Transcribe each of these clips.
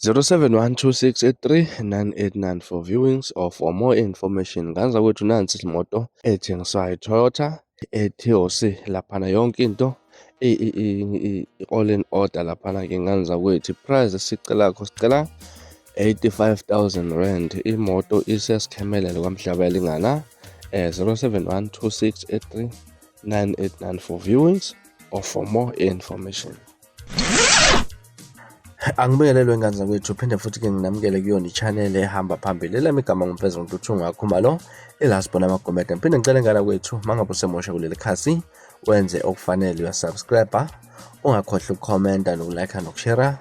0712683989 for viewings or for more information. Nganza kwethu nansi imoto ethengiswayo Toyota Etios laphana yonke into all in order laphana ke nganza kwethu. Price esicelakho sicela 85,000 rand. Imoto isesikhemelele kwaMhlaba elingana 0712683989 for viewings or for more information. Angibingelelwe ngane zakwethu phinde futhi ke nginamukele kuyona i-channel ehamba phambili elami igama ngumfeza uNtuthu Khumalo elasibona amagomede ngiphinde ngicele ngane kwethu mangabe usemusha kuleli khasi wenze okufanele uyasubscribe ungakhohlwa ukukhomenta nokulike nokushare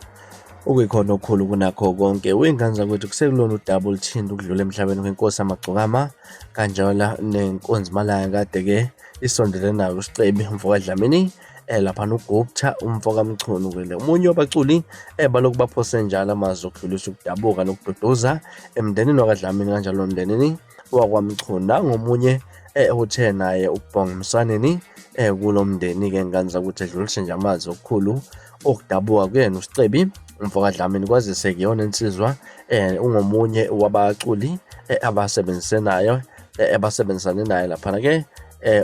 okuyikhona okukhulu kunakho konke wey'ngane zakwethu kusekulona udaba oluthinta ukudlula emhlabeni kwenkosi amagcokama kanjalo nenkunzi malanga kade-ke isondele nayo uSicebi umfokaDlamini laphana uGupta umfokaMchunu ke le omunye wabaculi balokhu baphose njalo amazwi okudlulisa ukudabuka nokududuza emndenini wakaDlamini kanjalo nomndenini wakwaMchunu nangomunye uthe naye ukubhonga emswaneni kulo mndeni ke ngane zakuthi edlulise nje amazwi okukhulu okudabuka kuyena uSicebi umfokaDlamini kwazise kuyona insizwa ungomunye wabaculi abasebenzise nayo abasebenzisane naye laphana ke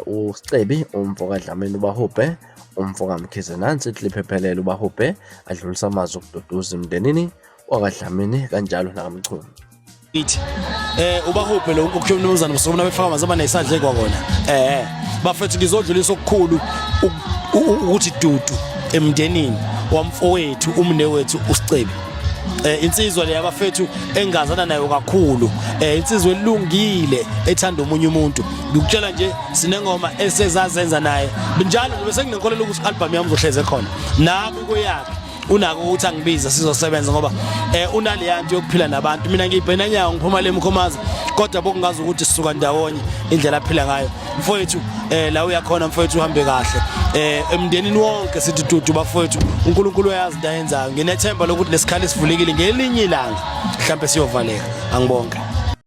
uSicebi umfokaDlamini ubahubhe umfokaMkhize nansi iclip ephelele ubahubhe adlulisa amazwi okududuza emndenini wakaDlamini kanjalo nakaMchunu. Ithi ubahubhe lo ukusho umnumzane Msukuma befaka amazama nesandla kwakona bafethu ngizodlulisa okukhulu ukuthi dudu emndenini wamfowethu umne wethu uSicebi insizwa le yabafethu engazana nayo kakhulu insizwa elungile ethanda omunye umuntu ngikutshela nje sinengoma esezazenza naye njalo nje bese nginenkolelo ukuthi album yami uzohleze khona nami kuyakhe unako ukuthi angibize sizosebenza ngoba unaleyanto yokuphila nabantu mina ngiyibhena nyawo ngiphuma le mkhomazi kodwa bokungazi ukuthi sisuka ndawonye indlela aphila ngayo mfowethu la uyakhona mfowethu uhambe kahle emndenini wonke sithi dudu bafowethu uNkulunkulu uyazi into ayenzayo nginethemba lokuthi lesikhali sivulekile ngelinye ilanga mhlambe siyovaleka angibonke.